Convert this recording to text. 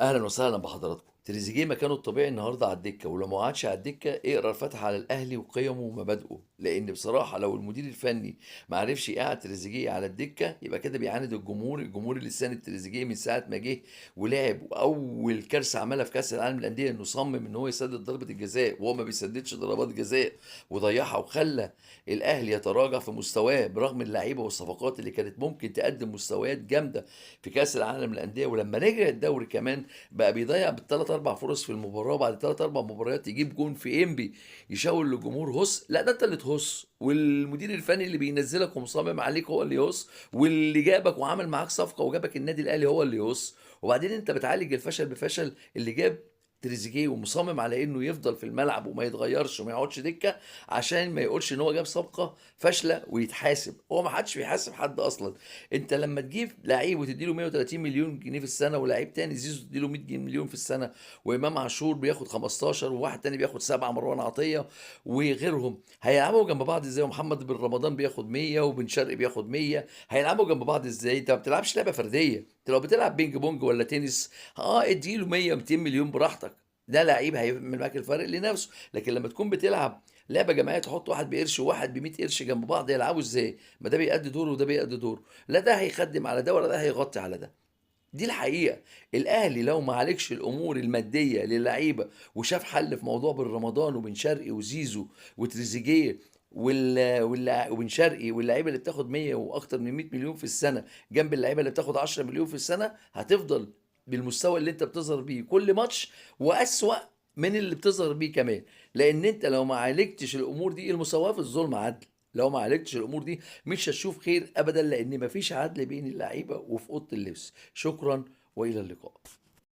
اهلا وسهلا بحضراتكم. تريزيجيه مكانه الطبيعي النهارده على الدكة، ولو ما قعدش على الدكة اقرا الفاتحة على الاهلي وقيمه ومبادئه، لان بصراحة لو المدير الفني ما عرفش يقعد تريزيجيه على الدكة يبقى كده بيعاند الجمهور، الجمهور اللي ساند تريزيجيه من ساعة ما جه ولعب، واول كارثة عملها في كاس العالم للاندية انه صمم ان هو يسدد ضربه الجزاء وهو ما بيسددش ضربات جزاء وضيعها، وخلى الاهلي يتراجع في مستواه برغم اللعيبة والصفقات اللي كانت ممكن تقدم مستويات جامدة في كاس العالم للاندية. ولما رجع الدوري كمان بقى بيضيع بالثلاث اربع فرص في المباراة، بعد ثلاث اربع مباريات يجيب جون في انبي يشاور للجمهور هص، لا ده انت اللي تهص، والمدير الفني اللي بينزلك ومصمم عليك هو اللي يهص، واللي جابك وعمل معاك صفقة وجابك النادي الاهلي هو اللي يهص. وبعدين انت بتعالج الفشل بفشل. اللي جاب تريزيجيه ومصمم على انه يفضل في الملعب وما يتغيرش وما يقعدش دكه عشان ما يقولش ان هو جاب صفقة فاشلة ويتحاسب، هو ما حدش بيحاسب حد اصلا. انت لما تجيب لعيب وتديله 130 مليون جنيه في السنة، ولاعيب تاني زيزو تديله 100 مليون في السنة، وامام عاشور بياخد 15، وواحد تاني بياخد 7 مروان عطية وغيرهم، هيلعبوا جنب بعض ازاي؟ ومحمد بن رمضان بياخد 100 وبن شرقي بياخد 100، هيلعبوا جنب بعض ازاي؟ انت ما بتلعبش لعبه فردية، انت لو بتلعب بينج بونج ولا تنس اديله 100 200 مليون براحتك، ده لعيب هيعمل معاك الفرق لنفسه. لكن لما تكون بتلعب لعبه جماعية تحط واحد بقرش وواحد ب 100 قرش جنب بعض يلعبوا ازاي؟ ما ده بيأدي دوره وده بيأدي دوره، لا ده هيخدم على ده ولا ده هيغطي على ده. دي الحقيقة. الاهلي لو ما عالجش الامور المادية للعيبة وشاف حل في موضوع بن رمضان وبن شرقي وزيزو وتريزيجيه وبن شرقي واللعيبة اللي بتاخد 100 واكتر من 100 مليون في السنة جنب اللعيبة اللي بتاخد 10 مليون في السنة، هتفضل بالمستوى اللي انت بتظهر بيه كل ماتش واسوأ من اللي بتظهر بيه كمان. لان انت لو ما عالجتش الامور دي، المساواة في الظلم عدل، لو ما عالجتش الامور دي مش هتشوف خير ابدا، لان مفيش عدل بين اللعيبة وفي اوضة اللبس. شكرا والى اللقاء.